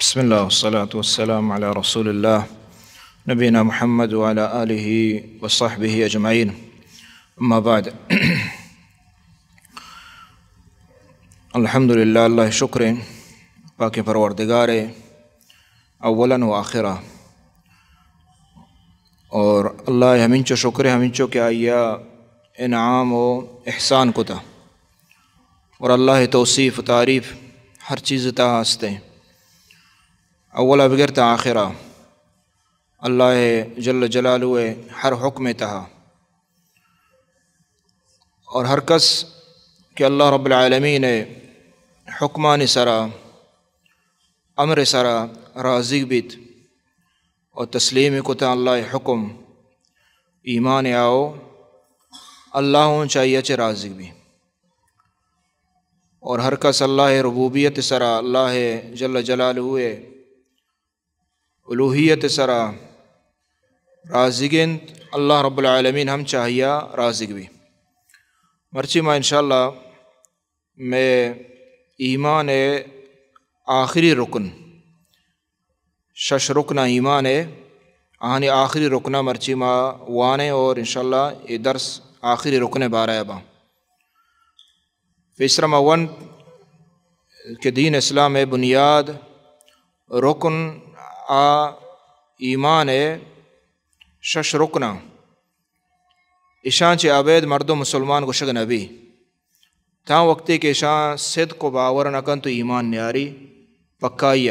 بسم اللہ والصلاة والسلام علی رسول اللہ نبینا محمد وعلی آلہ وصحبہ اجمعین۔ اما بعد۔ الحمدللہ، اللہ شکر ہیں پاکیں پروردگار اولاً و آخرا، اور اللہ ہمینچو شکر ہے، ہمینچو کہ آئیا انعام و احسان کتا، اور اللہ توصیف و تعریف ہر چیز تا ہستے۔ اولا بگر تا آخرا اللہ جل جلالہ ہر حکم تہا، اور ہر کس کہ اللہ رب العالمین حکمانی سرا، امر سرا راضی بیت و تسلیم کتا اللہ حکم، ایمان آو، اللہ ہوں چاہیے چہ راضی بی۔ اور ہر کس اللہ ربوبیت سرا، اللہ جل جلالہ الوہیت سرا راضیگ انت، اللہ رب العالمین ہم چاہیا راضیگ بی۔ مرچی ما انشاءاللہ میں ایمان آخری رکن، شش رکن ایمان، آہانی آخری رکن مرچی ما وانے اور انشاءاللہ یہ درس آخری رکن بارہ با۔ پیسرا ما ون کہ دین اسلام بنیاد رکن آ ایمان شش رکن، اشان چہ ابید مردم مسلمان گوشگ نبی، تاں وقتی کہ اشان صدق و باور نہ کن تو ایمان نیاری پکائی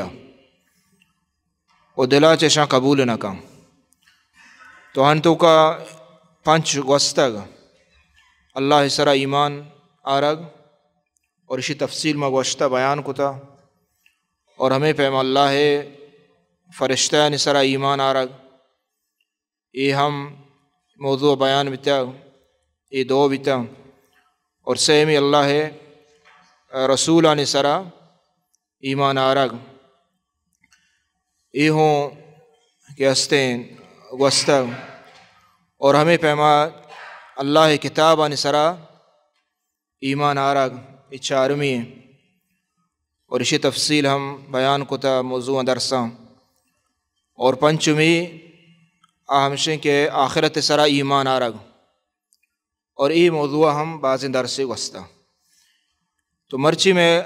و دلا چہ اشان قبول نہ کن۔ تو ہن تو کا پنچ گوستگ، اللہ سرا ایمان آرگ، اور اشی تفصیل ما گوشتہ بیان کتا، اور ہمیں پیم اللہ فرشتہ سرا ایمان آرگ، اے ہم موضوع بیان بیتا، اے دو بیتا، اور سیمی اللہ رسولانی سرا ایمان آرگ، اے ہوں کہ ہستیں گوستگ، اور ہمیں پیما اللہ کتابانی سرا ایمان آرگ، اے چارمی ہیں۔ اور اشی تفصیل ہم بیان کتا موضوع درساں۔ اور پنچمی آ ہمشیں کہ آخرت سرا ایمان آرگ۔ اور اے موضوع ہم بازیں درسے گوستا۔ تو مرچی میں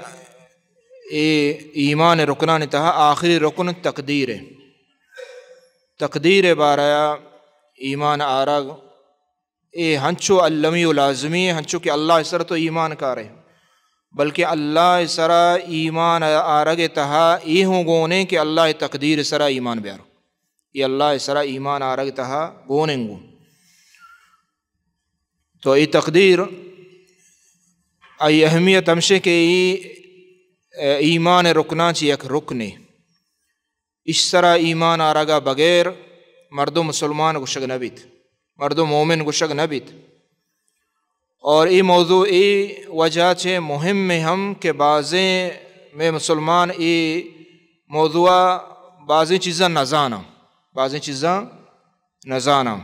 اے ایمان رکنانی تہا آخری رکن تقدیر ہے۔ تقدیر بارہ ایمان آرگ اے ہنچو المی و لازمی ہے، ہنچو کہ اللہ سر تو ایمان کارے، بلکہ اللہ سرا ایمان آرگ تہا اے ہوں گونے کہ اللہ تقدیر سرا ایمان بیارو۔ اے اللہ سرا ایمان آرگ تہا گونیں گون۔ تو اے تقدیر، آئی اہمیت ہمشے کہ اے ایمان رکناں چی یک رکنے۔ اش سرا ایمان آرگا بغیر مردم مسلمان گوشگ نہ بیت، مردم مومن گوشگ نہ بیت۔ اور اے موضوع اے وجہ چہ مہم ہم کہ بازیں میں مسلمان اے موضوع بازیں چیزاں نزاناں، بازیں چیزاں نزاناں۔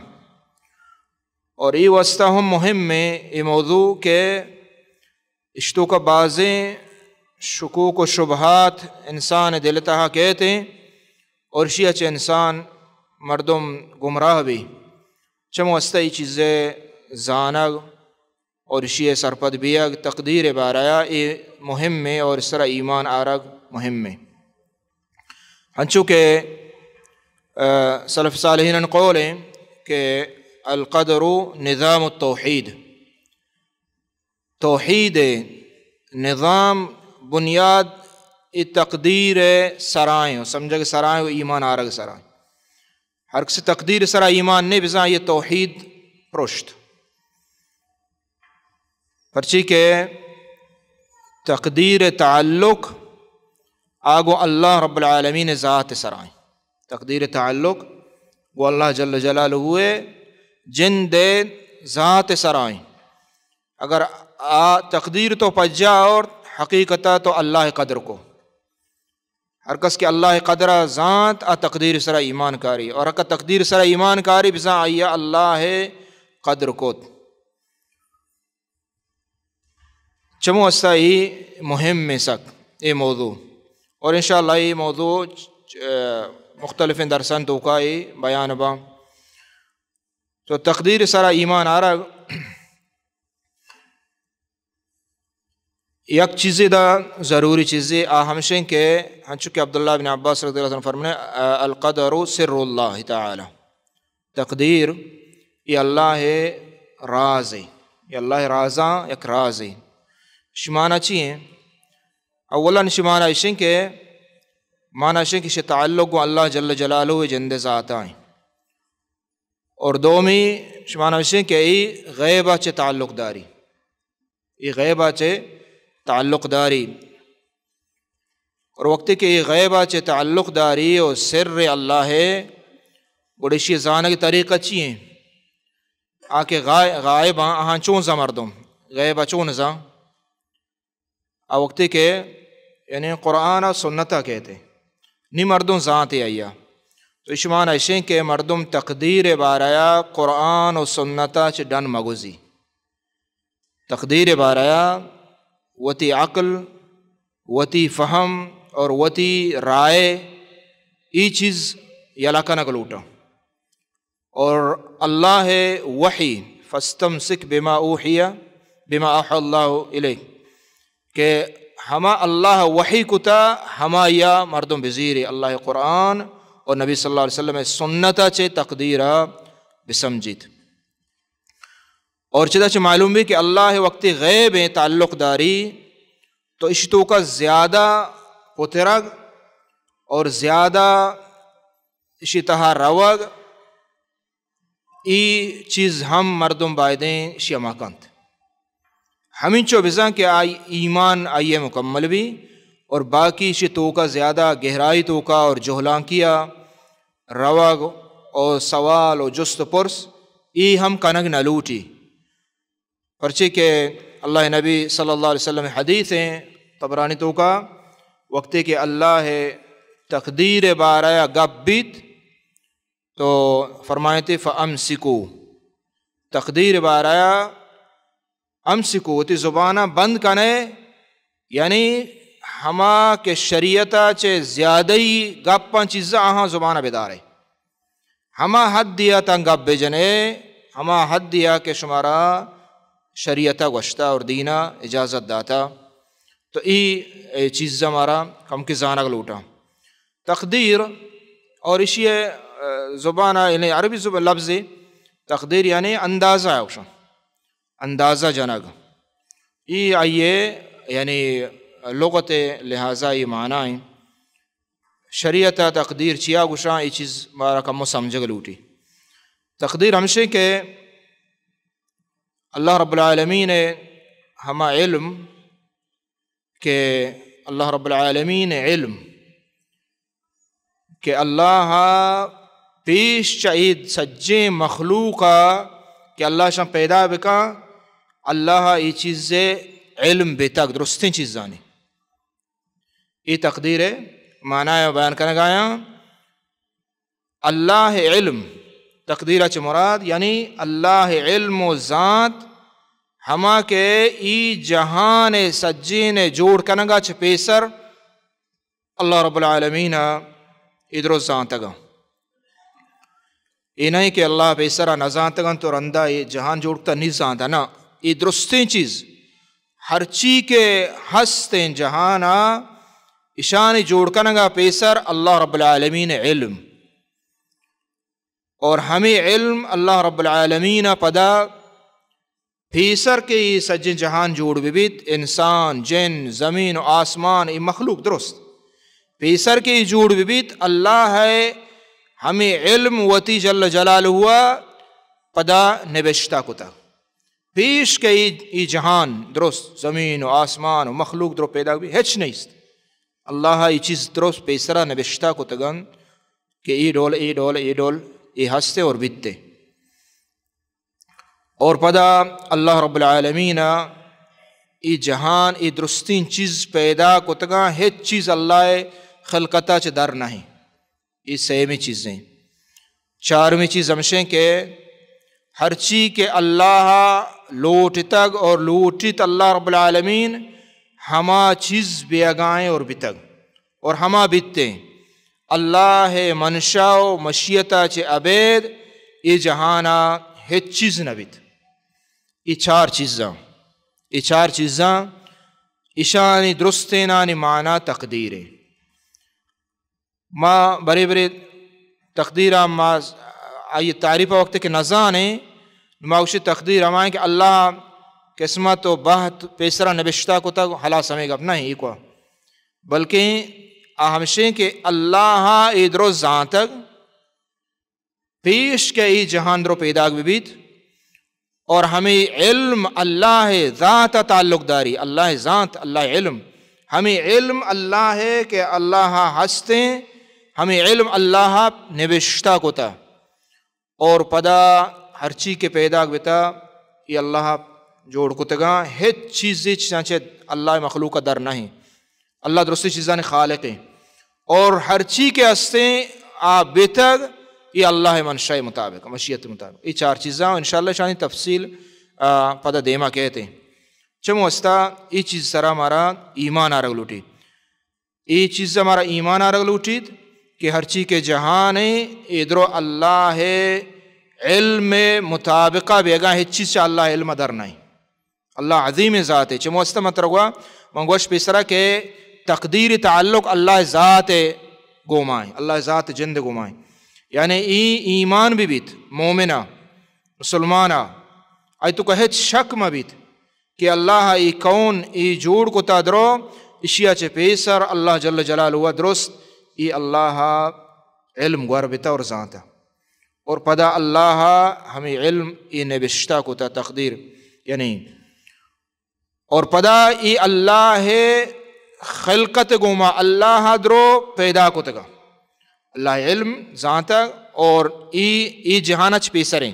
اور اے واسطہ ہم مہم ہے اے موضوع کہ اشتو کا بازیں شکوک و شبہات انسان دل تہا کہتے ہیں اور اشیا چہ انسان مردم گمراہ بی۔ چم واسطہ اے چیزے زانگ اور اشی سرپد بیگ تقدیر بارہ اے مہم ہے اور اس طرح ایمان آرگ مہم ہے۔ ہنچو کہ، آ، سلف صالحین قول ہیں کہ القدر نظام التوحید، توحید نظام بنیاد اے تقدیر سرائیں، سمجھگ سرائیں و ایمان آرگ سرائیں۔ ہر کسی تقدیر سرا ایمان نے بزاں یہ توحید پرشت۔ پرچی کہ تقدیر تعلق آگو اللہ رب العالمین ذات سرائیں۔ تقدیر تعلق گو اللہ جل جلالہ ہوئے جند ذات سرائیں۔ اگر آ تقدیر تو پجا اور حقیقتا تو اللہ قدر کو۔ ہر کس کہ اللہ قدر زانت آ تقدیر سرا ایمان کاری، اور اگر تقدیر سرا ایمان کاری بزاں آئی اللہ قدر کوت۔ چمو استا ای مہم میں سک اے موضوع۔ اور انشاءاللہ یہ موضوع، آ، مختلفیں درسان توکا یہ بیان با۔ تو تقدیر سرا ایمان آرگ یک چیزے دا ضروری چیزے، آ ہمشیں کہ ہنچو کہ عبداللہ بن عباس رضی اللہ عنہ فرمانے، آ، القدر سر اللہ تعالی، تقدیر یہ اللہ راز ہے، یہ اللہ رازاں یک راز ہے۔ شمانا چی ہیں؟ اولاً شمانا اشیں کہ مانا اشیں کہ شی تعلق گوں اللہ جل جلالہ جند ذاتا ہیں۔ اور دومی شمانا اشیں کہ ای غیبا چے تعلق داری، ای غیبا چے تعلق داری۔ اور وقتی کہ ای غیبا چے تعلق داری اور سر اللہ ہے، گڑے اشی زانگ طریقہ چی ہیں؟ آ کہ غا-، غائب آں، آہاں چون زاں مردم؟ غیبا چون زاں؟ آ وقتی کہ یعنی قرآن و سنتا کہتے، نی مردم زانتے آیا۔ تو اشی مانا اشیں کہ مردم تقدیر باریا قرآن و سنتا چے ڈن مگوزی۔ تقدیر باریا وتی عقل، وتی فہم اور وتی رائے ای چیز یلا کنگ لوٹاں۔ اور اللہ وحی، فاستمسک بما اوحی، بما اوحی اللہ الیک، کہ ہما اللہ وحی کتا، ہما یا مردم بزیری، اللہ قرآن اور نبی صلی اللہ علیہ وسلم سنتا چے تقدیرا بسمجیت۔ اور چدا چہ معلوم بی کہ اللہ وقتی غیب تعلق داری، تو اشی توکا زیادہ پترگ اور زیادہ اشی تہا روگ، ای چیز ہم مردم بایدیں اشی ہما کنت۔ ہمینچو بزاں کہ آئی ایمان آئی مکمل بی اور باقی اشی توکا زیادہ گہرائی توکا اور جہلانکیا روگ اور سوال و جست و پرس ای ہم کنگ نہ لوٹی۔ پرچے کہ اللہ نبی صلی اللہ علیہ وسلم حدیث ہیں طبرانی توکا، وقتی کہ اللہ تقدیر بارہ گپ بیت، تو فرمائیتے، فَأَمْسِكُوا، تقدیر بارہ امسکو، وتی زبانا بند کنے، یعنی ہما کہ شریعتا چے زیادہی گپاں چیزاں آہاں زبانا بدارے۔ ہما حدیا تاں گپ بجنے، ہما حدیا کہ شمارا شریعتا گوشتا اور دینا اجازت داتا۔ تو ای، اے چیزا مارا کم کہ زانگ لوٹا۔ تقدیر اور اشی، آ، زبانا، یعنی عربی زبان لفظ تقدیر یعنی اندازہ ہے، گوشاں اندازہ جنگ۔ ای آئیے یعنی لغت لحاظا ای معنی ہیں۔ شریعتا تقدیر چیا گوشاں، ای چیز مارا کمو سمجھگ لوٹی۔ تقدیر ہمشے کہ اللہ رب العالمین ہما علم کہ اللہ رب العالمین علم کہ اللہ پیش چہ اے سجیں مخلوقا کہ اللہ شان پیدا بکا، اللہ ای چیزے علم بیتگ، درستیں چیزانی۔ ای تقدیر معنی بیان کنگایاں۔ اللہ علم، تقدیر چہ مراد یعنی اللہ علم و زانت، ہما کہ ای جہان سجین جوڑ کنگا چہ پیسر اللہ رب العالمین ای درست زانتگا۔ اے نہ کہ اللہ پیسرا نہ زانتگن تو رندا اے جہان جوڑ کتا نی زانتا، نہ، اے درستیں چیز، ہرچی کہ ہستیں جہانا، اشانی جوڑ کنگا پیسر اللہ رب العالمین علم۔ اور ہمیں علم اللہ رب العالمین پدا پیسر کہ اے سجیں جہان جوڑ بہ بیت، انسان، جن، زمین و آسمان، اے مخلوق درست۔ پیسر کہ اے جوڑ بہ بیت، اللہ ء ہمے علم وتی جل جلالہ ء پدا نبشتہ کتگ۔ پیش کہ اے، اے جہان درست، زمین و آسمان و مخلوق درو پیدا بی، ہچ نیست۔ اللہ ء اے چیز درست پیسرا نبشتہ کتگ انت کہ اے ڈول، اے ڈول، اے ڈول، اے ہستے اور بیتے۔ اور پدا اللہ رب العالمین ء اے جہان، اے درستیں چیز پیدا کتگاں، ہچ چیز اللہ ء خلقتا چہ در نہ ایں۔ اے سیمی چیزیں۔ چارمی چیز ہمشیں کہ ہرچی کہ اللہ لوٹتگ اور لوٹت اللہ رب العالمین، ہما چیز بیگائیں اور بتگ۔ اور ہما بیتیں۔ اللہ ءِ منشا و مشیتا چہ ابید اے جہانا ہچ چیز نہ بیت۔ اے چار چیزاں، اے چار چیزاں، اشانی درستینانی معنی تقدیر ایں۔ ما برے برے تقدیرا ما آئی تعریف وقت کہ نزانیں، ما گوشی تقدیر ہمائیں کہ اللہ قسمت و بحت پیسرا نبشتہ کتگ، ہلاس، ہمیں گپ نہیں ایکو، بلکیں آ ہمشیں کہ اللہ اے درو زانتگ، پیش کہ اے جہان درو پیداک بہ بیت، اور ہمیں علم اللہ ذات تعلق داری، اللہ ذات، اللہ علم، ہمیں علم اللہ ہے کہ اللہ ہستیں، ہمیں علم اللہ نبشتہ کتا، اور پدا ہرچی کہ پیداک بتا، یہ اللہ جوڑ کتگاں، ہچ چیزے چانچہ اللہ مخلوق در نہیں۔ اللہ درستی چیزانی خالق ہیں، اور ہرچی کہ ہستیں آ بیتگ، یہ اللہ منشا مطابق، مشیت مطابق۔ یہ چار چیزاں انشاءاللہ شانی تفصیل، آ، پدا دیما کہتے ہیں۔ چمو استا یہ چیز سرا مارا ایمان آرگ لوٹی۔ یہ چیز مارا ایمان آرگ لوٹیت کہ ہرچی کہ جہان ہیں، اے درو اللہ علم مطابقہ بیگا، ہچ چیز چا اللہ علم در نہیں۔ اللہ عظیم ذات ہے۔ چمو است مطلب ہوا، من گوش پیسرا کہ تقدیر تعلق اللہ ذات گومائیں، اللہ ذات جند گومائیں۔ یعنی ای ایمان بہ بیت، مومنا، مسلمانا، آئی تو کہ ہچ شک مہ بیت کہ اللہ ای کون ای جوڑ کتا درو، اشیا چہ پیسر اللہ جل جلالہ درست ای اللہ علم گور بتا اور زانتا۔ اور پدا اللہ ہمیں علم ای نبشتہ کتا تقدیر، یعنی، اور پدا ای اللہ خلقت گوما اللہ درو پیدا کتگا۔ اللہ علم زانتگ اور ای، ای جہان اچ پیسریں،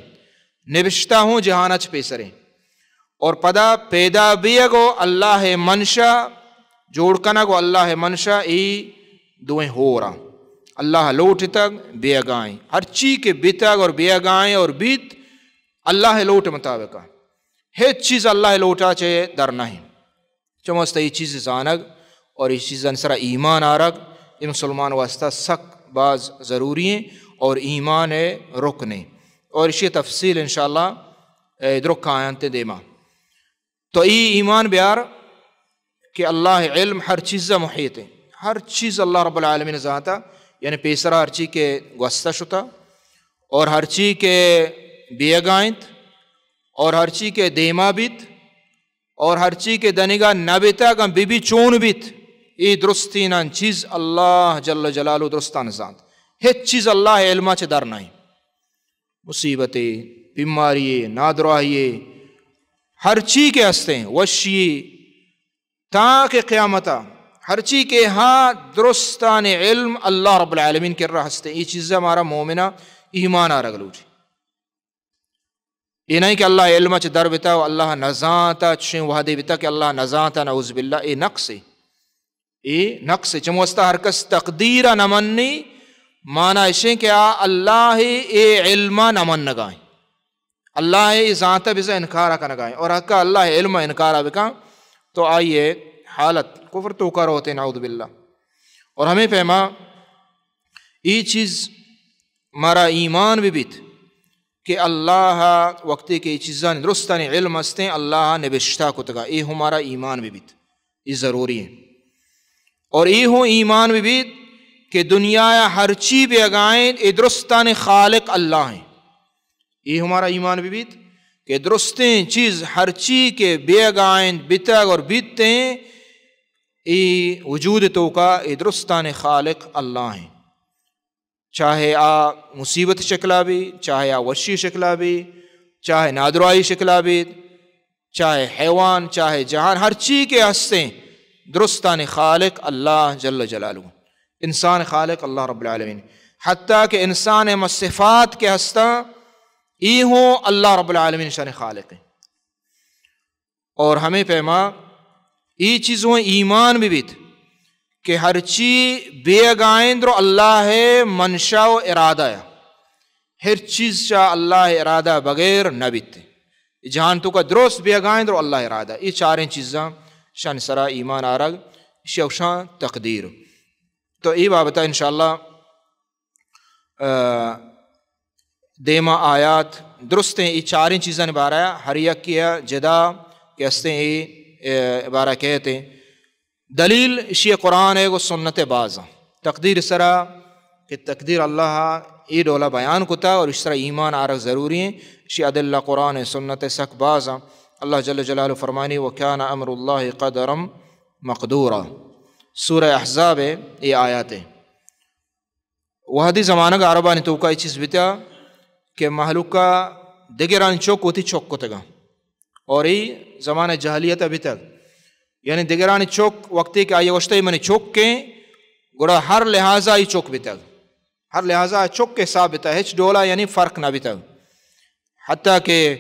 نبشتہ ہوں جہان اچ پیسریں۔ اور پدا پیدا بیگ و اللہ منشا، جوڑ کنگ و اللہ منشا، ای دوئیں ہورا۔ اللہ لوٹتگ بیگائیں۔ ہرچی کہ بیتگ اور بیگائیں اور بیت، اللہ لوٹ مطابقا۔ ہچ چیز اللہ لوٹا چہ در نہیں۔ چمو است یہ چیز زانگ اور یہ چیزان سرا ایمان آرگ، یہ مسلمان واسطہ سک باز ضروری ہیں اور ایمان رکن ہیں۔ اور اسی تفصیل انشاءاللہ، اے، درک آیانت دیما۔ تو ای ایمان بیار کہ اللہ علم ہر چیز محیط ہے، ہر چیز اللہ رب العالمین زانتا، یعنی پیسرا ہرچی کہ گوستہ شتا اور ہرچی کہ بیگائنت اور ہرچی کہ دیما بیت اور ہرچی کہ دنگا نہ بیتا، اگاں بی بی چون بیت، ای درستینان چیز اللہ جل جلالہ درستان زانت۔ ہچ چیز اللہ علما چہ در نہیں۔ مصیبتے، بیماری، نادراہی، ہر چی کہ ہستیں، وشی، تاں کہ قیامتا، ہر چی کہ ہاں درستان علم اللہ رب العالمین کرا ہستیں۔ ای چیز ہمارا مومنا ایمان آرگ لوٹی۔ اے نہیں کہ اللہ علم چہ در بتا و اللہ نزانتا، چشیں وحدے بتا کہ اللہ نزانتا، نعوذ باللہ، اے نقص ہے۔ اے نقص ہے۔ چمو استا ہر کس تقدیر نہ منی، مانا اشیں کہ آ اللہ اے علم نہ منگائیں۔ اللہ اے ذات بزا انکار کنگائیں۔ اور حقا اللہ علم انکار بکن تو آئیے حالت کفر توکا روتے، نعوذ باللہ۔ اور ہمیں پیما ای چیز مارا ایمان بہ بیت کہ اللہ وقتی کہ ای چیزانی درستانی علم ہستیں، اللہ نبشتہ کتگا، ای ہوں مارا ایمان بہ بیت، ای ضروری ہے۔ اور ای ہوں ایمان بہ بیت کہ دنیا ہر چی بیگائیں، ای درستانی خالق اللہ ہیں۔ ای ہوں مارا ایمان بہ بیت کہ درستیں چیز ہر چی کہ بیگائیں، بیتگ اور بیتیں، ای وجود توکا ای درستان خالق اللہ ہیں۔ چاہے آ مصیبت شکلا بی، چاہے آ وشی شکلا بی، چاہے نادراہی شکلا بی، چاہے حیوان، چاہے جہان، ہر چی کہ ہستیں، درستان خالق اللہ جل جلالہ۔ انسان خالق اللہ رب العالمین۔ حتیٰ کہ انسان ہم صفات کہ ہستاں، ای ہوں اللہ رب العالمین شان خالق ہیں۔ اور ہمیں پیما ای چیزوں ایمان بہ بیت کہ ہرچی بیگائیں درو اللہ منشا و ارادہ ہے۔ ہر چیز چا اللہ ارادہ بغیر نہ بیت۔ جہان توکا درست بیگائیں درو اللہ ارادہ۔ ای چاریں چیزاں شان سرا ایمان آرگ، شوشان تقدیر۔ تو اے بابت ءَ انشاءاللہ، آ، دیما آیات درستیں اے چاریں چیزانی بارہ ءَ ہر یکے ءَ جدا کہ ہستیں اے، اے، بارہ کہتے۔ دلیل اشی قرآن ءِ گوں سنت ءِ باز اَں۔ تقدیر سرا کہ تقدیر اللہ ءَ اے ڈولا بیان کتا اور اش سرا ایمان آرگ ضروری ایں۔ اشی ادلہ قرآن ءُ سنت ءَ سک باز اَں۔ اللہ جل جلالہ فرمانی: "وکان امر اللہ قدرا مقدورا۔" سورہ احزاب ءِ اے آیات ءَ۔ وہدی زمانگ عربانی توکا اے چیز بیتا کہ مہلوکا دگرانی چک وتی چک کتگا۔ اور اے زمانہ جاہلیت بیتگ۔ یعنی دگرانی چک وقتی کہ آئی گوشتہ اے منی چک ایں، گڑا ہر لحاظا اے چک بیتگ۔ ہر لحاظا چک حساب بیتگ، ہچ ڈولا یعنی فرق نہ بیتگ۔ حتیٰ کہ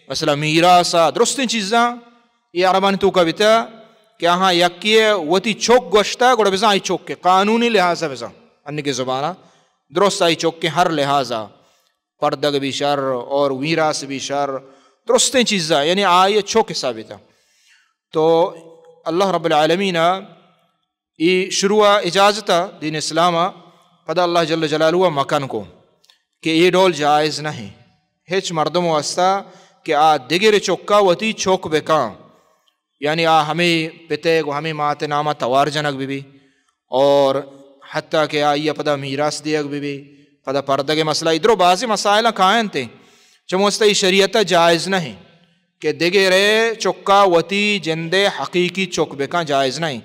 مثلاً میراث ءَ درستیں چیزاں اے عربانی توکا بیتا کہ آہاں یکے ءَ وتی چک گوشتا، گڑا بزاں آئی چک ایں، قانونی لحاظا بزاں انگی زبانا درست آئی چک ایں ہر لحاظا، پردگ بی شر اور میراث بی شر، درستیں چیزاں یعنی آئی چک حساب بیتا۔ تو اللہ رب العالمین ءَ اے شروع ءَ اجازت ءَ دین اسلام ءَ، پدا اللہ جل جلالہ ءَ مکن کو کہ اے ڈول جائز نہ ایں۔ ہچ مردم واسطہ کہ آ دگرے چکا وتی چک بکاں، یعنی آ ہمے پتے گوں ہمے مات ناما توار جنگ بہ بی اور حتیٰ کہ آئی ءَ پدا میراث دیگ بہ بی، پدا پردگ مسئلہ، اے درو بازیں مسائل کاینت۔ چموستا اے شریعت ءَ جائز نہ ایں کہ دگرے چکا وتی جندے حقیقی چک بکاں، جائز نہ ایں۔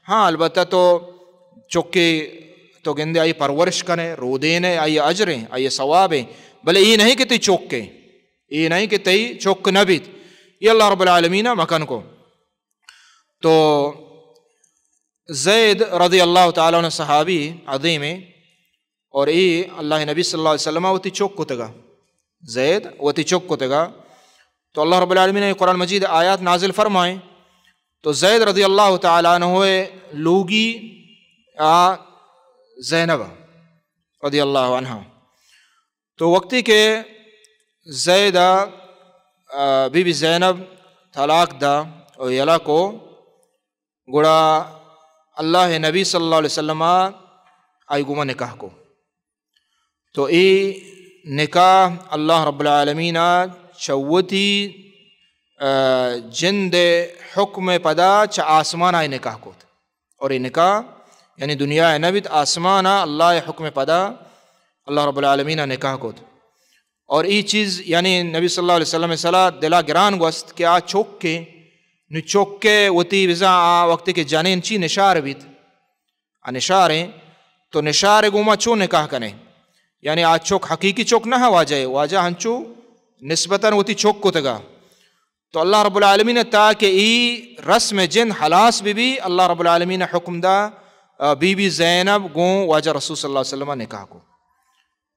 ہاں، البتہ تو چکے تو گندے آئی پرورش کنے، رودینے، آئی اجر ایں، آئی ثواب ایں، بلے اے نہ ایں کہ تئی چک ایں، اے نہ ایں کہ تئی چک نہ بیت۔ اے اللہ رب العالمین ءَ مکن کو۔ تو زید رضی اللہ تعالیٰ عنہ صحابی عظیم ایں، اور اے اللہ نبی صلی اللہ علیہ وسلم ءَ وتی چک کتگا۔ زید وتی چک کتگا۔ تو اللہ رب العالمین ءَ قرآن مجید آیات نازل فرمائیں۔ تو زید رضی اللہ تعالیٰ عنہ ءِ لوگی آ زینب رضی اللہ عنہا۔ تو وقتی کہ زید ءَ، آ، بی بی زینب طلاق دا و یلہ کو، گڑا اللہ نبی صلی اللہ علیہ وسلم ءَ آئی گوما نکاح کو۔ تو اے نکاح اللہ رب العالمین ءَ چہ وتی، آ، جند ءِ حکم ءَ پدا چہ آسمان ءَ نکاح کت۔ اور اے نکاح یعنی دنیا ءَ نہ بیت، آسمان ءَ اللہ ءِ حکم ءَ پدا اللہ رب العالمین ءَ نکاح کت۔ اور اے چیز یعنی نبی صلی اللہ علیہ وسلم ءِ سرا دل ءَ گران گوست کہ آ چک ایں، نو چک ءَ وتی بزاں آ وقتی کہ جنین چی نشار بیت، آ نشار ایں، تو نشار ءِ گوما چون نکاح کنے؟ یعنی آ چک حقیقی چک نہ واجہ، واجہ ہنچو نسبتاً وتی چک کتگا۔ تو اللہ رب العالمین ءَ تاکہ اے رسم جند ہلاس بہ بی، اللہ رب العالمین ءَ حکم دا، آ، بی بی زینب گوں واجہ رسول صلی اللہ علیہ وسلم ءَ نکاح کو۔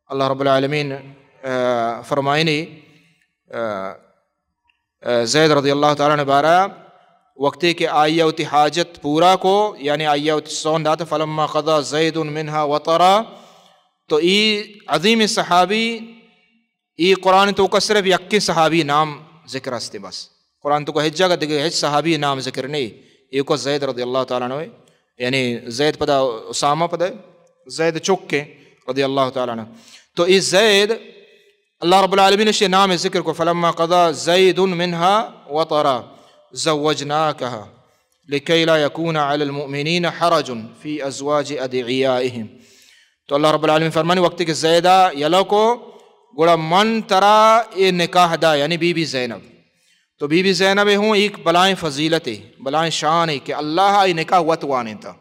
اللہ رب العالمین، آ، فرمائنی، آ، آ، زید رضی اللہ تعالیٰ عنہ بارہ، وقتی کہ آئی ءَ وتی حاجت پورا کو، یعنی آئی ءَ وتی سون دات، فلما قضى زيد منها وطرا، تو اے عظیم صحابی، اے قرآن توکا صرف یکیں صحابی نام ذکر ہستے بس۔ قرآن توکا ہچ جگہ دگہ ہچ صحابی نام ذکر نہیں۔ ایوکا زید رضی اللہ تعالیٰ عنہ، یعنی زید پدا اسامہ پدا زید چک ایں رضی اللہ تعالیٰ عنہ۔ تو اے زید اللہ رب العالمین ءَ نام ذکر کو، فلما قضى زيد منها وطرا زوجناكها لكي لا يكون على المؤمنين حرج في أزواج أدعيائهم۔ تو اللہ رب العالمین فرمانی، وقتی کہ زید ءَ یلہ کو، گڑا من ترا اے نکاح دا، یعنی بی بی زینب۔ تو بی بی زینب ءِ ہوں ایک بلائیں فضیلت ایں، بلائیں شان ایں کہ اللہ ءَ اے نکاح وت وانینتا۔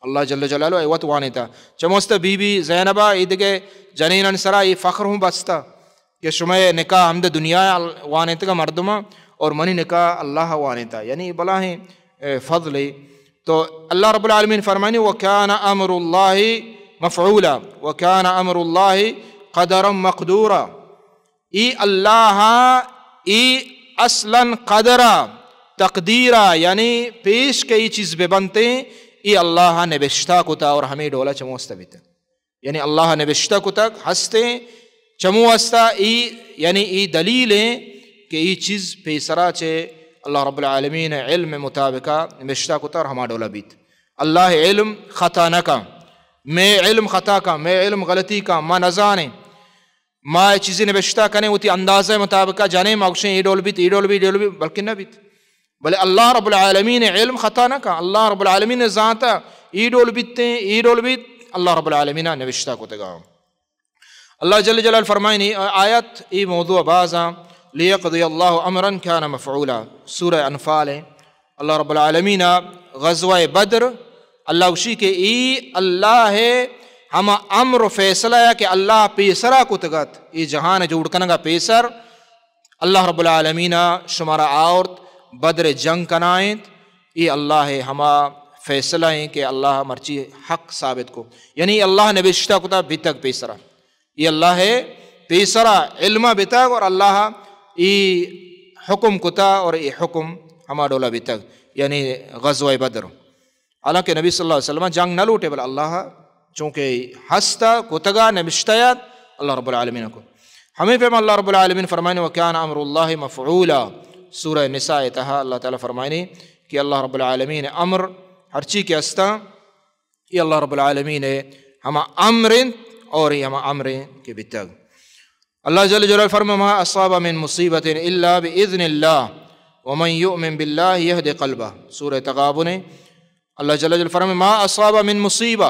اللہ جل جلالہ ءَ اے وت وانینتا۔ چموستا بی بی زینب ءَ اے دگہ جنینانی سرا اے فخر ہوں بستا کہ شمئے نکاح ہمد دنیا ءَ وانینتگا مردماں اور منی نکاح اللہ ءَ وانینتا۔ یعنی اے بلاہیں، اے، فضل ایں۔ تو اللہ رب العالمین فرمانی، وكان أمر الله مفعولا، وكان أمر الله قدرا مقدورا۔ اے اللہ ءَ اے اصلاً قدر ءَ، تقدیر ءَ، یعنی پیش کہ اے چیز بہ بنتیں، اے اللہ ءَ نبشتہ کتا اور ہمے ڈول ءَ چموستا بیتا۔ یعنی اللہ ءَ نبشتہ کتگ ہستیں، چموستا اے، یعنی اے دلیل ایں کہ اے چیز پیسرا چہ اللہ رب العالمین ءِ علم مطابق ءَ نبشتہ کتا اور ہما ڈول ءَ بیت۔ اللہ ءِ علم خطا نہ کن۔ مئے علم خطا کاں، مئے علم غلطی کاں، ما نزانیں، ما اے چیزے نبشتہ کنیں، وتی اندازہ مطابقا جنیں، ما گوشیں اے ڈول بیت، اے ڈول بیت، اے ڈول بیت، بلکہ نہ بیت۔ بلے اللہ رب العالمین علم خطا نہ کاں، اللہ رب العالمین زانتا اے ڈول بیتیں، اے ڈول بیت، اللہ رب العالمین نبشتہ کتگا۔ اللہ جل جلالہ فرمائنی، آیت، اے موضوع بازاں، لیقضی اللہ امرا کان مفعولا، سورہ انفال ہے۔ اللہ رب العالمین غزوہ بدر، اللہ گوشی کہ ای اللہ ہما امر و فیصلہ یا کہ اللہ پیسرا کتگت، ای جہان جوڑ کنگا پیسر، اللہ رب العالمین شمارا آورت بدر جنگ کنائینت، ای اللہ ہما فیصلہ ہیں کہ اللہ مرچی حق ثابت کو، یعنی اللہ نبشتہ کتا بیتگ پیسرا۔ ای اللہ پیسرا علم بیتگ اور اللہ ای حکم کتا اور ای حکم ہما ڈولا بیتگ، یعنی غزوہ بدر۔ حالانکہ نبی صلی اللہ علیہ وسلم جنگ نہ لوٹے، بل اللہ چونکہ ہستا کتگا نبشتہ یات، اللہ رب العالمین کو۔ ہمیں پیم اللہ رب العالمین فرمائنے، وکان امر اللہ مفعولا۔ سورہ نساء تہا اللہ تعالی فرمائنے کہ اللہ رب العالمین امر ہرچی کہ ہستا، یہ اللہ رب العالمین ہما امر انت اور یہ ہما امر انت کہ بیتگ۔ اللہ جل جلالہ فرمائے، ما اصاب من مصیبت الا باذن اللہ ومن یؤمن باللہ یہد قلبہ۔ سورہ تغابن۔ اللہ جل جلالہ فرمائے، ما اصاب من مصیبہ،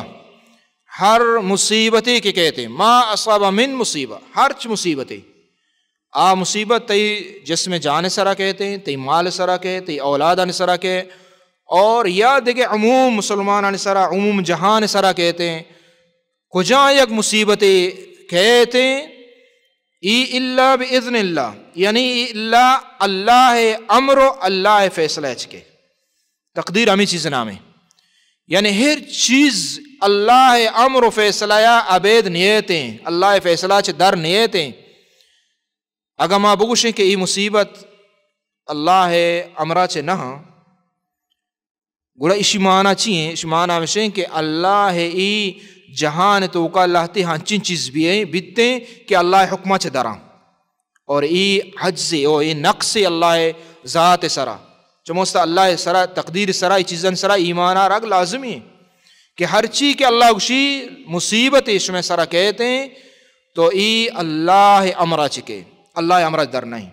ہر مصیبتے کہ کہتے، ما اصاب من مصیبہ، ہرچ مصیبتے، آ مصیبت تئی جسم جان سرا کہتے، تئی مال سرا کہتے، تئی اولادان سرا کہتے، اور یا دگہ عموم مسلمانان سرا، عموم جہان سرا کہتے، کجا یک مصیبتے کہتے، ای الا باذن اللہ، یعنی ای الا اللہ امر و اللہ فیصلہ چکے۔ تقدیر ہمیں چیز نامے، یعنی ہر چیز اللہ امر و فیصلہ یا ابید نیتیں، اللہ فیصلہ چہ در نیتیں۔ اگاں ما بگوشیں کہ ای مصیبت اللہ امرا چہ نہ ہاں، گڑا اشی معنی چی ہیں؟ اشی معنی ہمشیں کہ اللہ ای جہان توکا لہتے ہنچین چیز بھی ہیں، بیتیں کہ اللہ حکمہ چہ دراں۔ اور ای عجز او ای نقص اللہ ذات سرا۔ چموستا اللہ سرا، تقدیر سرا، ای چیزن سرا ایمان آرگ لازمی ہیں کہ ہرچی کہ اللہ گشی مصیبت شمع سرا کہتے ہیں، تو ای اللہ امرا چکے، اللہ امرا در نہیں۔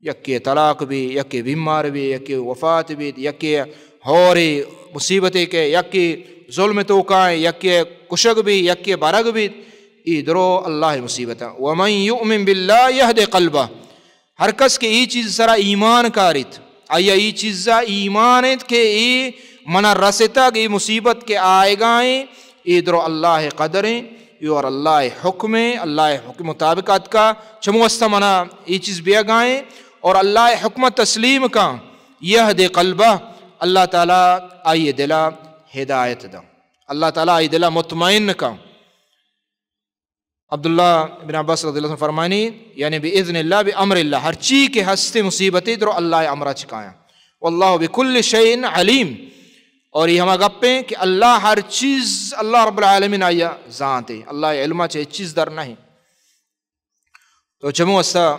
یکے طلاق بی، یکے بیمار بی، یکے وفات بیت، یکے ہورے مصیبتے کہ، یکے ظلم توکائیں، یکے کشگ بی، یکے برگ بیت، ای درو اللہ مصیبتاں۔ ومن یؤمن باللہ یہد قلبہ، ہر کس کہ ای چیز سرا ایمان کاریت، آیا ای چیزا ایمان انت کہ ای منا رستگ، ای مصیبت کہ آئیگائیں، اے درو اللہ قدریں، اے اور اللہ حکمیں، اللہ حکم مطابق اتکا، چمو واسطہ منا اے چیز بیگائیں، اور اللہ حکمہ تسلیم کاں، یہد قلبہ، اللہ تعالی آئی دلا ہدایت دا، اللہ تعالی آئی دلا مطمئن کاں۔ عبداللہ ابن عباس رضی اللہ عنہ فرمانی، یعنی باذن اللہ، بامر اللہ، ہر چی کہ ہستے مصیبتے درو اللہ امرا چکایاں۔ واللہ بکل شیء علیم، اور یہ ہما گپیں کہ اللہ ہر چیز، اللہ رب العالمین آیا زانتے، اللہ علما چہ ہچ چیز در نہیں۔ تو چمو اسا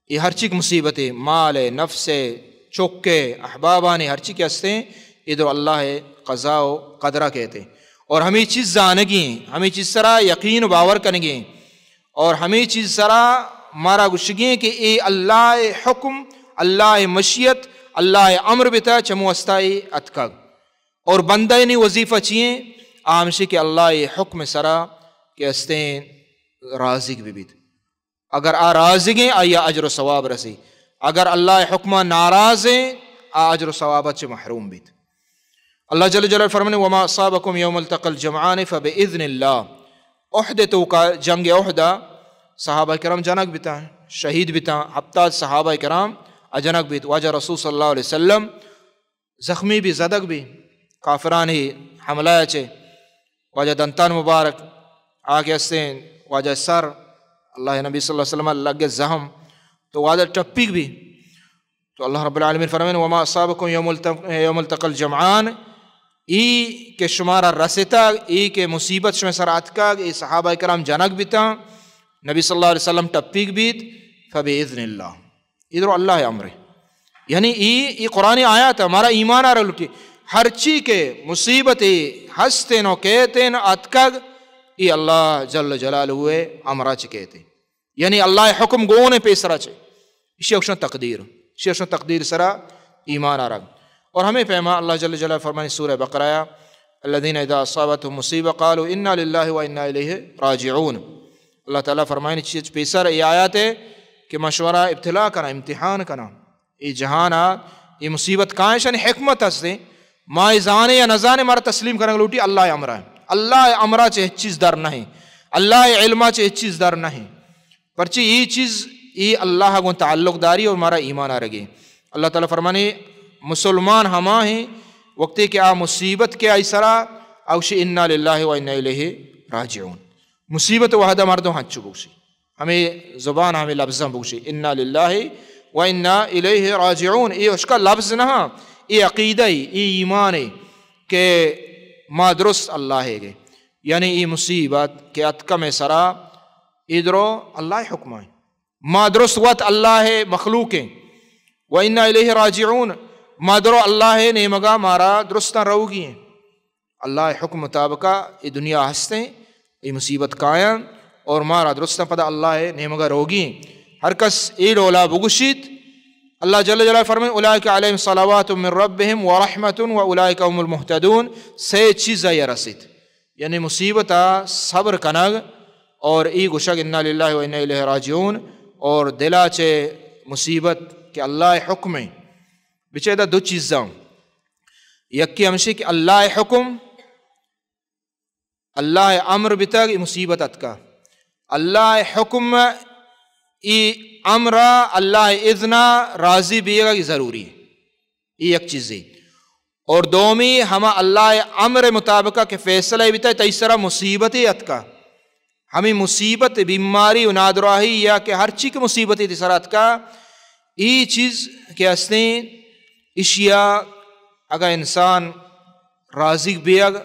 یہ ہر چیز مصیبتے، مال ہے، نفس ہے، چک ہے، احبابانے، ہر چیز کے ہستے، یہ درو اللہ قضا و قدرہ کہتے۔ اور ہمیں چیز زانگی ہیں، ہمیں چیز سرا یقین و باور کنگی ہیں۔ اور ہمیں چیز سرا مارا گشگی ہیں کہ اے اللہ حکم، اللہ مشیت، اللہ امر بتا چمو استا اے اتکگ۔ اور بندہ نی وظیفہ چی ہیں؟ آ ہمشی کہ اللہ حکم سرا کہ استیں راضی ببیت۔ اگر آ راضی ہیں، آیا اجر و ثواب رسی۔ اگر اللہ حکم ناراض ہیں، آ اجر و ثواب چہ محروم بیت۔ اللہ جل جلالہ فرمانے، وما اصابکم یوم التقى الجمعان فباذن اللہ۔ احد توکا، جنگ احد، صحابہ کرام جنگ بیتاں، شہید بیتاں، ہپتاد صحابہ کرام اجنگ بیت۔ واجہ رسول صلی اللہ علیہ وسلم زخمی بی، زدگ بی کافرانی حملہ چے۔ واجہ دنتان مبارک آگے استیں، واجہ سر، اللہ نبی صلی اللہ علیہ وسلم لگے زہم، تو واجہ ٹپیگ بی۔ تو اللہ رب العالمین فرمائن، وما اصابکم یوم التق-، یوم التقى الجمعان، ای کہ شمارا رسیتگ، ای کہ مصیبت شمع سر آتکگ، ای صحابہ کرام جنگ بیتاں، نبی صلی اللہ علیہ وسلم ٹپیگ بیت، فباذن اللہ۔ ادرو اللہ امرے۔ یعنی ای، ای قرآن آیات ہمارا ایمان آرا لٹی۔ ہرچی کہ مصیبتے ہستیں و کیتیں و اتکگ، ای اللہ جل جلالہ ءِ امرا چہ کیتیں۔ یعنی اللہ ءِ حکم گون ءَ پیسرا چہ۔ اشی ءَ گوشاں تقدیر۔ اشی ءَ گوشاں تقدیر سرا ایمان آرگ۔ اور ہمے پیما اللہ جل جلالہ فرمانی سورہ بقرہ ءَ، الذين إذا أصابتهم مصيبة قالوا إنا لله وإنا إليه راجعون۔ اللہ تعالیٰ فرمانی چیز پیسر ای آیات ہے کہ ما شمارا ابتلا کنا، امتحان کنا۔ ای جہان ءَ ای مصیبت کائیں، اشانی حکمت ہستیں۔ ما ای زانے یا نہ زانے، مارا تسلیم کنگ لوٹی اللہ ءِ امرا۔ اللہ ءِ امرا چہ ہچ چیز در نہیں، اللہ ءِ علما چہ ہچ چیز در نہیں۔ پرچی ای چیز ای اللہ گوں تعلق داری اور مارا ایمان آرگی۔ اللہ تعالیٰ فرمانی، مسلمان ہما ہیں وقتی کہ آ مصیبت کے آئی سرا، آ گوشی انا للہ و انا الیہ راجعون۔ مصیبت وہدا مردم ہنچو بگوشی، ہمے زبان، ہمے لفظاں بگوشی، انا للہ و انا الیہ راجعون۔ اے اشکا لفظ نہ، اے عقیدہ ای، اے ایمان ای کہ ما درست اللہ ءِ گے۔ یعنی اے مصیبت کہ اتکا مئے سرا، اے درو اللہ ءِ حکم ءَ۔ ما درست وت اللہ ءِ مخلوق ہیں۔ و انا الیہ راجعون، ما درو اللہ ءِ نیمگا، مارا درستاں روگی ہیں۔ اللہ ءِ حکم مطابقا اے دنیا ہستیں، اے مصیبت کایاں اور مارا درستاں پدا اللہ ءِ نیمگا روگی ہیں۔ ہر کس اے ڈولا بگوشیت، اللہ جل جلالہ فرمائے، اولئک علیہم صلوات من ربہم و رحمۃ و اولئک هم المہتدون۔ سے چیز آئی رسیت، یعنی مصیبتا صبر کنگ اور ای گوشگ انا للہ و انا الیہ راجعون، اور دلا چہ مصیبت کہ اللہ ءِ حکم ہیں۔ بچے دا دو چیزاں، یکی ہمشی کہ اللہ ءِ حکم، اللہ ءِ امر بتگ، ای مصیبت اتکا۔ اللہ ءِ حکم، ای امرا، اللہ ءِ اذنا راضی بیگا ای ضروری ہے۔ ای یک چیزے۔ اور دومی ہما اللہ ءِ امر مطابقا کہ فیصلہ بیتا، تئی سرا مصیبتے اتکا۔ ہمیں مصیبت، بیماری و نادراہی یا کہ ہر چی کہ مصیبتے تئی سرا اتکا، ای چیز کہ ہستیں، اشیا اگا انسان راضی بیگ،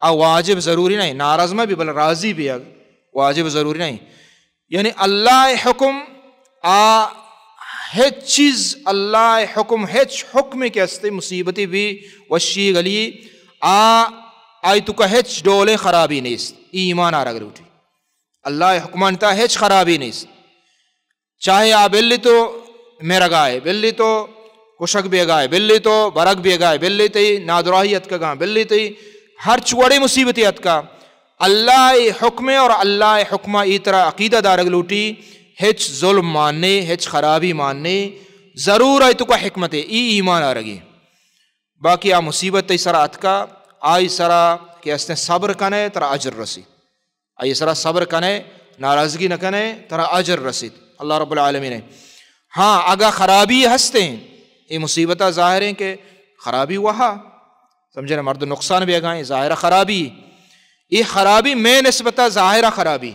آ واجب ضروری نہیں، ناراض مہ بی، بل راضی بیگ واجب ضروری نہیں۔ یعنی اللہ ءِ حکم، آ ہچ چیز، اللہ ءِ حکم، ہچ حکمے کہ ہستے، مصیبتے بی، وشی گلی، آ، آئی توکا ہچ ڈولیں خرابی نیست۔ ای ایمان آرگ لوٹی۔ اللہ ءِ حکمانی تہا ہچ خرابی نیست۔ چاہے آ بلی تو مرگائے، بلی تو کشگ بیگائے، بلی تو برگ بیگائے، بلی تئی نادراہی اتکگاں، بلی تئی ہرچ وڑیں مصیبتے اتکا، اللہ ءِ حکم اور اللہ ءِ حکما ای ترا عقیدہ دارگ لوٹی، ہچ ظلم مان نے، ہچ خرابی مان نے، ضرور آئی توکا حکمتے، ای ایمان آرگی۔ باقی آ مصیبت تئی سرا اتکا، آئی سرا کہ ہستیں صبر کنے، ترا اجر رسی۔ آئی سرا صبر کنے، ناراضگی نہ کنے، ترا اجر رسیت اللہ رب العالمین ءِ۔ ہاں، اگا خرابی ہستیں، اے مصیبتا ظاہر ہیں کہ خرابی وہا، سمجھے نا، مرد نقصان بیگائیں، ظاہر خرابی۔ اے خرابی مئے نسبتا ظاہر خرابی،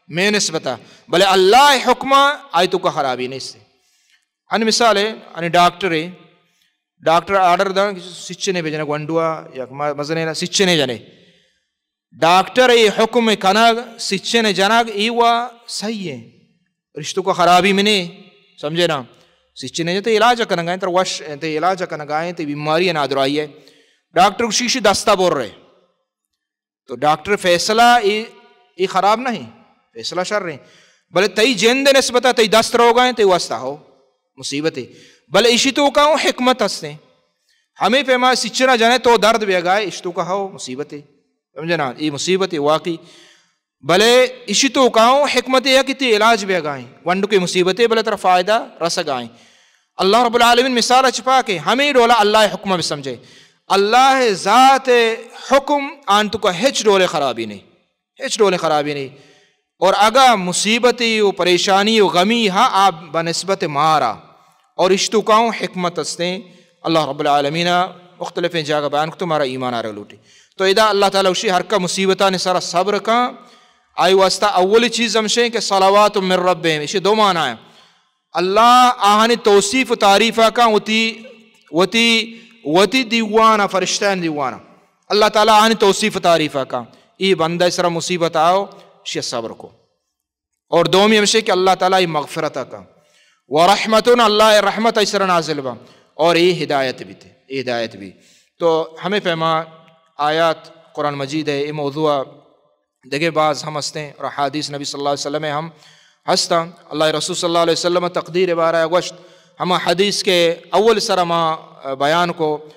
مئے نسبتا، بلے اللہ ءِ حکما آئی توکا خرابی نیست۔ ہن مثال ہے، ہن ڈاکٹر ہے، ڈاکٹر آرڈر داں کہ سچنے بجنے گونڈوا یا مزنے نا سچنے جنے۔ ڈاکٹر ءِ حکم کنگ، سچن جنگ، ای وا صحیح ہے۔ رشتو کا خرابی منے، سمجھے نا؟ سچن جنگ تے علاج کنگائیں، تر وش تے علاج کنگائیں، تے بیماری نادرائی ہے۔ ڈاکٹر گوشی شی دستا بر رہے۔ تو ڈاکٹر فیصلہ ای، ای خراب نہیں، فیصلہ شر ہیں۔ بلے تئی جند نسبتا تئی دست روگائیں، تئی واسطہ ہو مصیبت ہے۔ بلے اشی توکا ہوں حکمت ہستیں۔ ہمیں پیما سچنا جنے تو درد بیگائے، اش توکا ہو مصیبت ہے۔ سمجھے نا؟ ای مصیبت ہے واقعی۔ بلے اشی توکا ہوں حکمت ہے کہ تی علاج بیگائیں۔ ونڈو کے مصیبت ہے، بلے ترا فائدہ رسگائیں۔ اللہ رب العالمین مثال اچ پاک ہے، ہمیں ڈولا اللہ حکمہ بسمجھے۔ اللہ ذات حکم آن توکا ہچ ڈولے خرابی نہیں۔ ہچ ڈولیں خرابی نہیں۔ اور اگا مصیبتی و پریشانی و غمی ہا آ بنسبت مارا اور اشتوکاؤں حکمت ہستیں، اللہ رب العالمین مختلفیں جاگہ بیان کتو مارا ایمان آرگ لوٹی۔ تو ادا اللہ تعالی اشی ہر کا مصیبتانی سرا صبر کن، آئی واسطہ اولی چیز ہمشیں کہ صلوات من ربہم، اشی دو معنی ہیں۔ اللہ آہانی توصیف و تعریف کن وتی، وتی، وتی دیوانا، فرشتہانی دیوانا۔ اللہ تعالی آہانی توصیف و تعریف کن۔ ای بندہ سرا مصیبت آؤ، شی صبر کو۔ اور دومی ہمشی کہ اللہ تعالی ای مغفرت کن۔ و رحمتن، اللہ رحمت ای سرا نازل بن۔ اور ای ہدایت بیتے، ای ہدایت بی۔ تو ہمے پیما آیات قرآن مجید ءِ اے موضوع ءَ دگہ باز ہم ہستیں اور احادیث نبی صلی اللہ علیہ وسلم ءِ ہم ہستاں۔ اللہ ءِ رسول صلی اللہ علیہ وسلم ءَ تقدیر ءِ بارہ ءَ گوشت، ہما حدیث کہ اول سر ءَ ما بیان کو،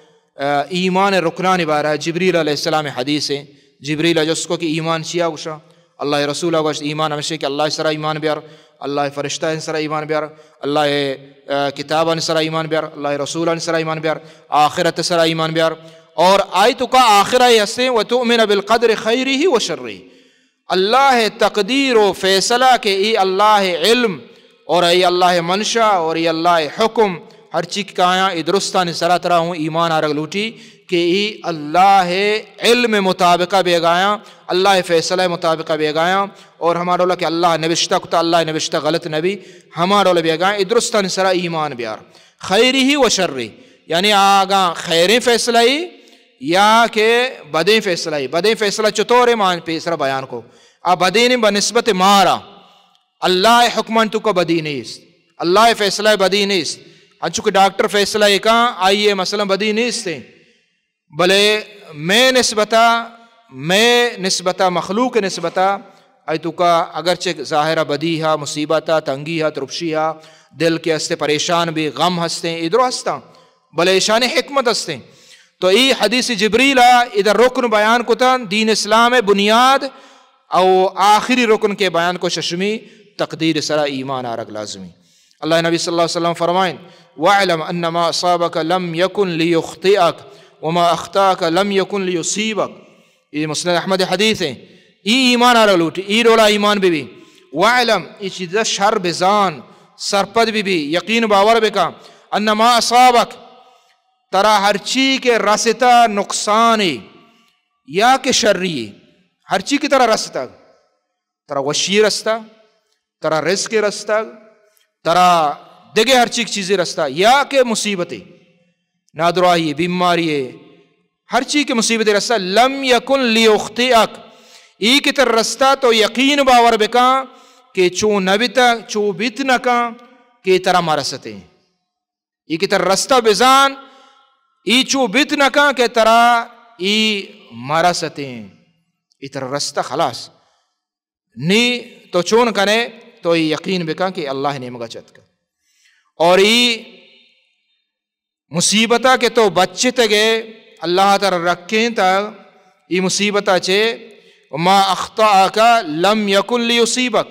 ایمان ءِ رکنانی بارہ ءَ، جبریل علیہ السلام ءِ حدیث ءَ، جبریل ءَ جست کو کہ ایمان چیا گوشاں؟ اللہ ءِ رسول ءَ گوشت، ایمان ہمیش ایں کہ اللہ ءِ سرا ایمان بیار، اللہ ءِ فرشتہ ءِ سرا ایمان بیار، اللہ ءِ، آ، کتابانی سرا ایمان بیار، اللہ ءِ رسولانی سرا ایمان بیار، آخرت ءِ سرا ایمان بیار۔ اور آئی توکا آخر ءَ ہستیں، وتؤمن بالقدر خیره وشره۔ اللہ ءِ تقدیر و فیصلہ کہ اے اللہ ءِ علم اور اے اللہ ءِ منشا اور اے اللہ ءِ حکم، ہر چی کہ کایاں، اے درستانی سرا ترا ہوں ایمان آرگ لوٹی کہ اے اللہ ءِ علم ءِ مطابقہ بیگایاں، اللہ ءِ فیصلہ ءِ مطابقہ بیگایاں، اور ہما ڈولا کہ اللہ نبشتہ کتا، اللہ نبشتہ غلط نبی، ہما ڈولا بیگایاں، اے درستانی سرا ایمان بیار۔ خیره وشره، یعنی آگاں خیریں فیصلہ ای یا کہ بدیں فیصلہ ای۔ بدیں فیصلہ چطور ہے؟ ما پیسرا بیان کو۔ آ بدیں بہ نسبت مارا، اللہ ءِ حکمان توکا بدی نیست، اللہ ءِ فیصلہ بدی نیست۔ انچو کہ ڈاکٹر فیصلہ ءَ کاں، آئی ءِ مثلاً بدی نیست ایں، بلے مئے نسبتا، مئے نسبتا، مخلوق ءِ نسبتا، آئی توکا اگرچہ ظاہر ءَ بدی ہا، مصیبت ہا، تنگی ہا، ترپشی ہا، دل کہ ہستے پریشان بی، غم ہستیں، اے درو ہستاں، بلے ایشانی حکمت ہستیں۔ تو ای حدیث جبریل ءَ ادا رکن بیان کتن، دین اسلام ءِ بنیاد او آخری رکن کہ بیان کو ششمی، تقدیر سرا ایمان آرگ لازمی۔ اللہ نبی صلی اللہ علیہ وسلم فرمائیں، واعلم ان ما اصابک لم یکن لیخطئک وما اخطأک لم یکن لیصیبک۔ یہ مسند احمد حدیث ہیں۔ ای ایمان آرگ لوٹی، ای ڈولا ایمان بی بی۔ واعلم، ای چیز شر بزان، سرپد بی بی، یقین باور بکا۔ ان ما اصابک، ترا ہرچی کہ رستا نقصانی یا کہ شری، ہرچی کہ ترا رستگ، ترا وشی رستگ، ترا رزق رستگ، ترا دگہ ہر چیز چیزے رستگ، یا کہ مصیبتے، نادراہی، بیماری، ہر چیز کہ مصیبتے رستگ، لم یکن لیخطئک، ای کہ ترا رستگ تو یقین باور بکن کہ چو نبیتگ، چو بیت نکن کہ ترا مرستے۔ ای کہ ترا رستگ بزان، ای چو بیت نکن کہ ترا ای مرستیں، ای ترا رستگ خلاص۔ نی تو چون کنے؟ تو ای یقین بکن کہ اللہ نیمگا چتکا۔ اور ای مصیبتا کہ تو بچتگے، اللہ ترا رکینتا ای مصیبتا چے، وما اخطأک لم یکن لیصیبک۔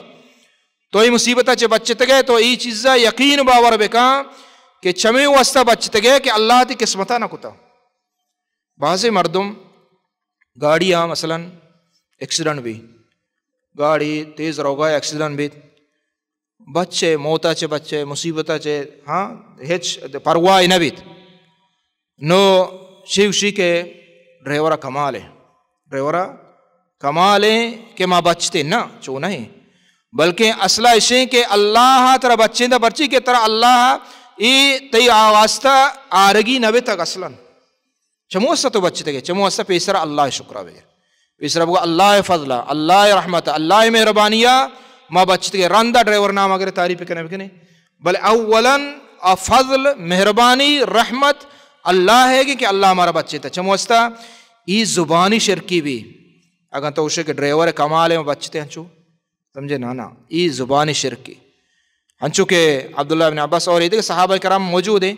تو ای مصیبتا چے بچتگے، تو ای چیزا یقین باور بکن کہ چمے واسطہ بچتگے کہ اللہ تی قسمتا نہ کتا۔ بعضے مردم گاڑی آ مثلاً ایکسیڈنٹ بی، گاڑی تیز روگا ایکسیڈنٹ بیت، بچے، موتا چے بچے، مصیبتا چے، ہاں، ہچ پرواہ نہ بیت۔ نو شیوشی کہ ڈرائیورا کمال ہے، ڈرائیورا کمال ہے کہ ما بچتے نہ، چو نہیں، بلکہ اصلا اشیں کہ اللہ ترا بچیں دا، پرچی کہ ترا اللہ ای تئی آ واسطہ آرگی نہ بیتگ اصلاً۔ چمو واسطہ تو بچتگے، چمو واسطہ پیسرا اللہ شکرا بگر۔ پیسرا بگو اللہ فضلا، اللہ رحمت، اللہ مہربانیا ما بچتگے۔ رندا ڈرائیور نام اگر تعریف کنے بکنے، بل اولاً آ فضل، مہربانی، رحمت اللہ ہے کہ، کہ اللہ ہمارا بچتا۔ چمو واسطہ ای زبانی شرکی بھی۔ اگر تو اسے کہ ڈرائیور کمال ہے، بچتے ہیں چو سمجھے نا؟ نا، ای زبانی شرکی۔ ہنچو کہ عبداللہ ابن عباس اور ایدگہ صحابہ کرام موجود ہیں،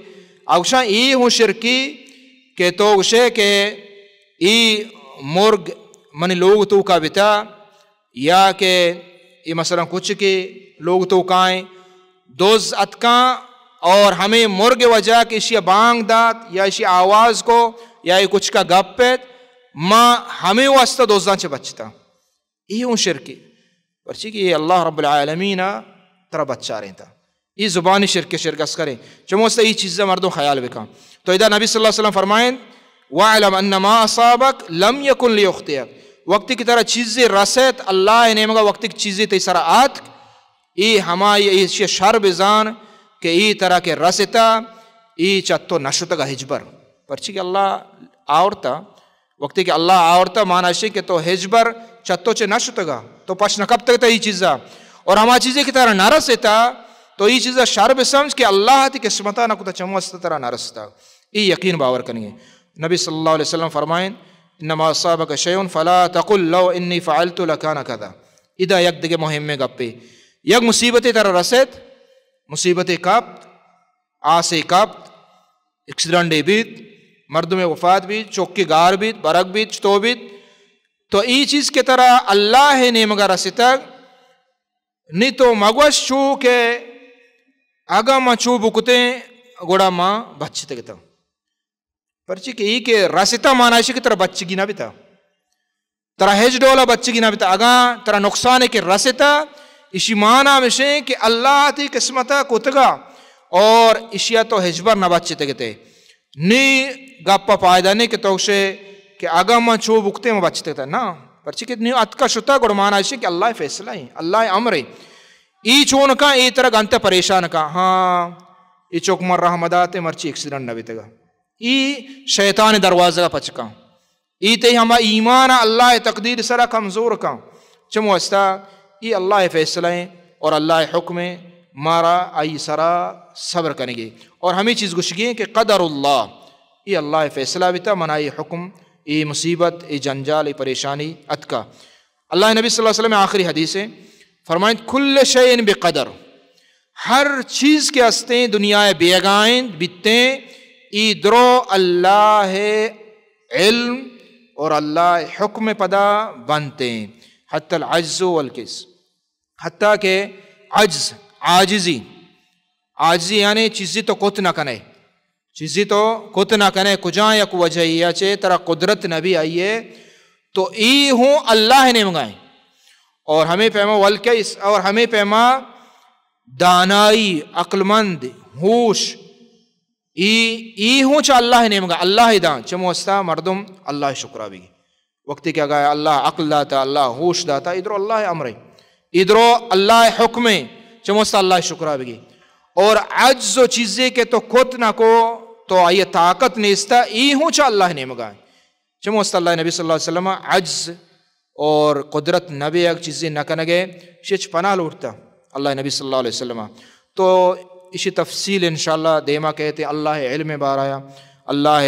اوشاں ای ہوں شرکی کہ تو گشے کہ ای مرگ منی لوگ توکا بتا، یا کہ ای مثلاً کچھ کے لوگ توکائیں، دوز اتکاں اور ہمیں مرگ وجہ کہ اشی بانگ دات یا اشی آواز کو یا ای کچھ کا گپ پیت، ما ہمیں واسطہ دوزاں چہ بچتا۔ ای اوں شرکے، پرچی کہ اے اللہ رب العالمین ءَ ترا بچارینتا۔ ای زبانی شرک، شرک اصغر ایں۔ چموستا ای چیزا مردم خیال بکن۔ تو ادا نبی صلی اللہ علیہ وسلم فرمائیں، "واعلم ان ما اصابک لم یکن لیخطئک۔" وقتی کہ ترا چیزے رسیت، اللہ نیمگا وقتی کہ چیزے تئی سرا آتک، ای ہمائی ایشی شر بزان کہ ای ترا کہ رسیتا، ای چہ تو نشتگا ہچبر۔ پرچی کہ اللہ آورتا، وقتی کہ اللہ آورتا، مانا اشی کہ تو ہچبر چہ تو چہ نشتگا، تو پش نکپتگتا ای چیزا۔ اور ہما چیزے کہ ترا نرسیتا، تو ای چیزا شر بسمجھ کہ اللہ تی قسمتا نکتا، چموستا ترا نرستا۔ ای یقین باور کنگے۔ نبی صلی اللہ علیہ وسلم فرمائیں، انما اصابک شیء فلا تقل لو انی فعلت لکان کذا۔ ادا یک دگہ مہمیں گپے، یک مصیبتے ترا رست، مصیبتے کپت، آسے کپت، ایکسیڈنٹے بیت، مردمے وفات بیت، چکے گار بیت، برگ بیت، چتو بیت، تو ای چیز کہ ترا اللہ نیمگا رستگ، نی تو مگوش چو کہ اگاں ما چو بکتیں گڑا ما بچتگتاں۔ پرچی کہ ای کہ رستا مانا اشی کہ ترا بچگی نہ بتا، ترا ہچ ڈولا بچگی نہ بتا۔ اگاں ترا نقصانے کہ رستا، اشی مانا ہمشیں کہ اللہ تی قسمتا کتگا اور اشیا تو ہچبر نہ بچتگتے۔ نی گپ ء فائدہ نہیں کہ تو گشے کہ اگاں من چو بکتے من بچتگتا۔ نہ، پرچی کہ نی اتکا شتا گڑ مانا اشی کہ اللہ فیصلہ ہیں، اللہ امر ہیں۔ ای چون کن، ای ترا گنت پریشان کن۔ ہاں، ای چوک من رحمدات مرچی ایکسیڈنٹ نہ بیتگا۔ ای شیطان دروازہ پچ کن۔ ای تئی ہما ایمان ء اللہ ء تقدیر سرا کمزور کن۔ چم واسطہ ای اللہ ء فیصلہ ہیں اور اللہ ء حکم ہیں، مارا آئی سرا صبر کنگے اور ہمیں چیز گشگی ہیں کہ قدر اللہ، ای اللہ ء فیصلہ بیتا، من آئی حکم، ای مصیبت، ای جنجال، ای پریشانی اتکا۔ اللہ نبی صلی اللہ علیہ وسلم آخری حدیث ہے، فرمائیں، کل شیء بقدر، ہر چیز کہ ہستیں دنیا بیگائیں بیتیں، ای درو اللہ علم اور اللہ حکم پدا بنتیں۔ حتی العجز والکسل، حتی کہ عجز، عاجزی، عاجزی یعنی چیزی تو کت نہ کنے، چیزی تو کت نہ کنے، کجا یک وجہ یا چے ترا قدرت نبی آئیے، تو ای ہوں اللہ نیمگائیں۔ اور ہمیں پیما والکسل، اور ہمیں پیما دانائی، عقل مند، ہوش، ای، ای ہوں چا اللہ نیمگا، اللہ دان، چمو استا مردم اللہ شکرا بگی۔ وقتی کہ اگا اللہ عقل داتا، اللہ ہوش داتا، ادرو اللہ امرے، ادرو اللہ حکمے، چمو استا اللہ شکرا بگی۔ اور عجز و چیزے کہ تو کت نہ کو، تو آئی طاقت نیستا، ای ہوں چا اللہ نیمگا۔ چمو استا اللہ نبی صلی اللہ علیہ وسلم عجز اور قدرت نہ بیگ، چیزے نہ کنگے، شچ پناہ لوٹتا اللہ نبی صلی اللہ علیہ وسلم۔ تو اشی تفصیل انشاءاللہ دیما کہتے، اللہ علم بارہ آیا، اللہ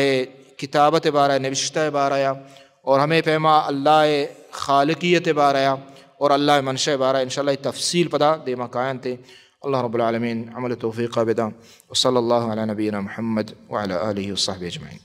کتابت بارہ آیا، نوشتہ بارہ آیا، اور ہمیں پیما اللہ خالقیت بارہ آیا اور اللہ منشا بارہ آیا، انشاءاللہ تفصیل پدا دیما کائنتے۔ اللہ رب العالمین عمل توفیقہ بدا۔ وصلی اللہ علی نبینا محمد وعلی آلہ وصحبہ اجمعین۔